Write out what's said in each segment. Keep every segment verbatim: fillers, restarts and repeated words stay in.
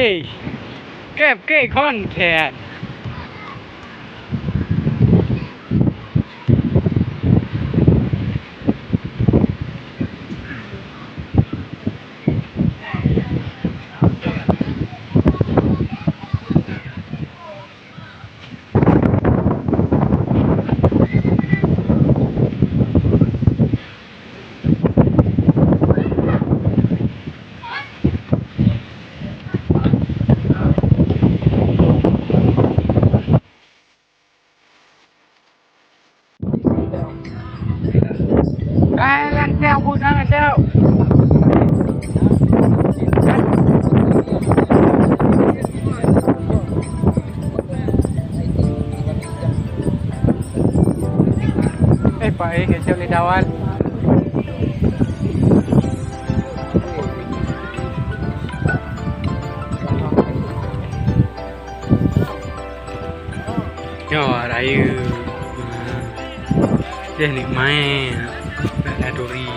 Hey, kép ke konten. Eh, Pak, eh, kecil ni dawan. Nyoe rayeuk. Deh nikmat. Nak laduri.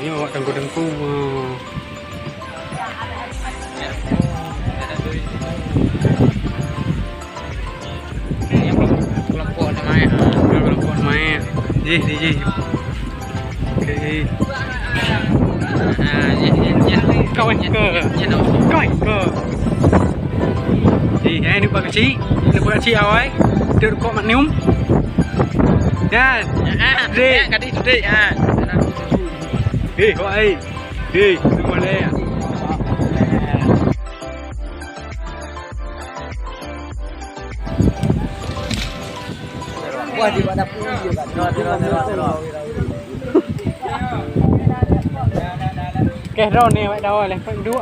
Nyoe awak teungku-teungku. Kelompok nama ya? Kelompok nama ya? Jih, jih, jih. Okey. Ah, jih, jih, jih. Kau ke? Kau ke? Jih, eh, ni buat kecil. Ni buat kecil awai. Dia rukok maknium. Kan? Ah, dek. Kadi tu dek. Ah. Eh, kau ai. Hei, tu boleh. Wah, di mana pun dia kat. Terus, terus, terus, terus. Okey, drone ni, awak dah awal, eh. Kau duduk.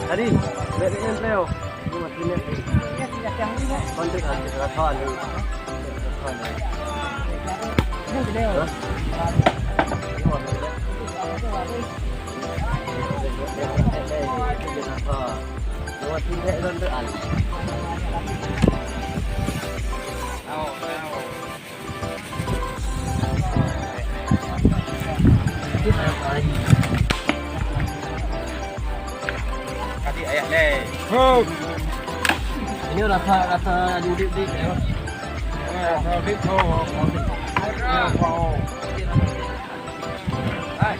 Tadi, lihat ni, Leo. Ini masih ni. Kontak aja, telepon dulu. Telepon dulu. Hah? Ini masih ni, kontak aja. Tadi ayah leh. Ho. Ini rasa, rasa adi udip-udip ya. Eh, rasa udip tu. Hai.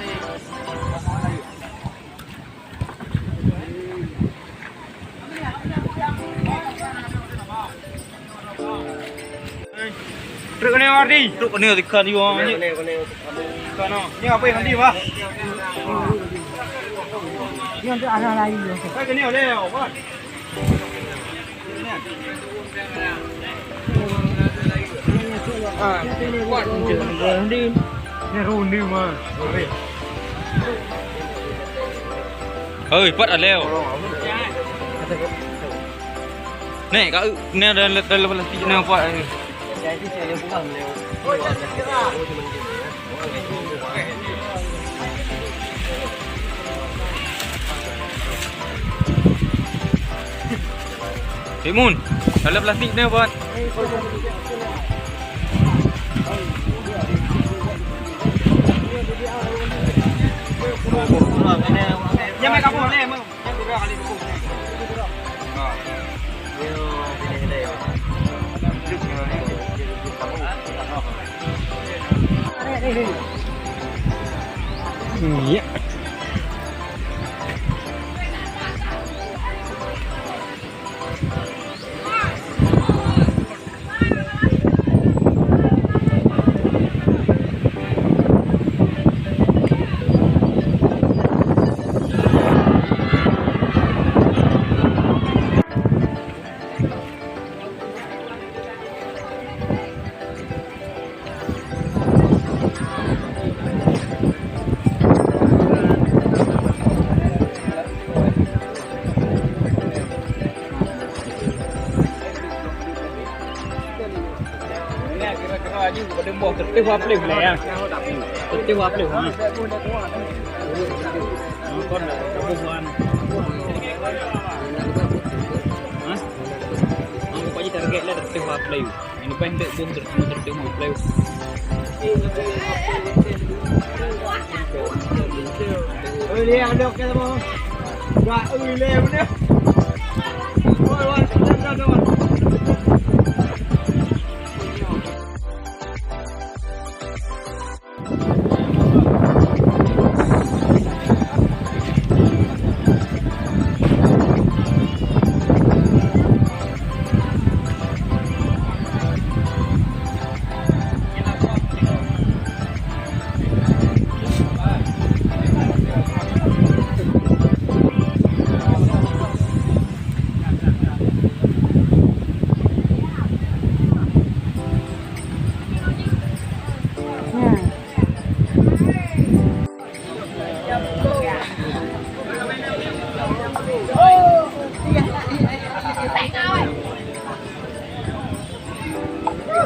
Truk keuneuk, Ardi. Truk keuneuk, tekan you, ah. Keuneuk, keuneuk, keuneuk. Tekan, ah. Ni apa yang Ardi, bah? Ni untuk arah lain, ya. Hai, keuneuk, leh, bah. Ah, kuat je. Ni ronde mah. Oi, pat aleo. Nek, kau ni ada, ada, ada plastik ni, pat. Cik Mun, dalam plastik ni buat. Yang main kapur ni, Mun. Hmm, ya. Boh, teuh dua puluh lah ya. Teuh dua puluh, ha. Kon dah dua puluh an. Ha? Pokoknya target lah teuh dua puluh. Ini pendek boh teuh dua puluh. Oi, liang dok ke boh. Gak ui le bener. Oi, wan, wan, wan, wan.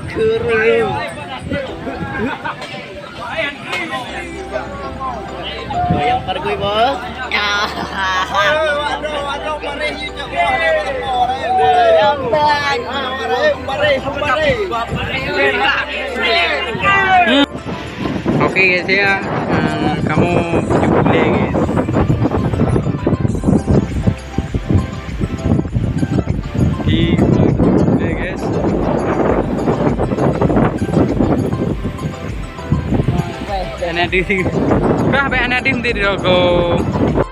Keureung. Goyang pargui, Bos. Ya. Oke guys ya, eh, kamoe tuju pulang guys. Di, oke guys. Anak di, bah, bah, anak di, di rokok.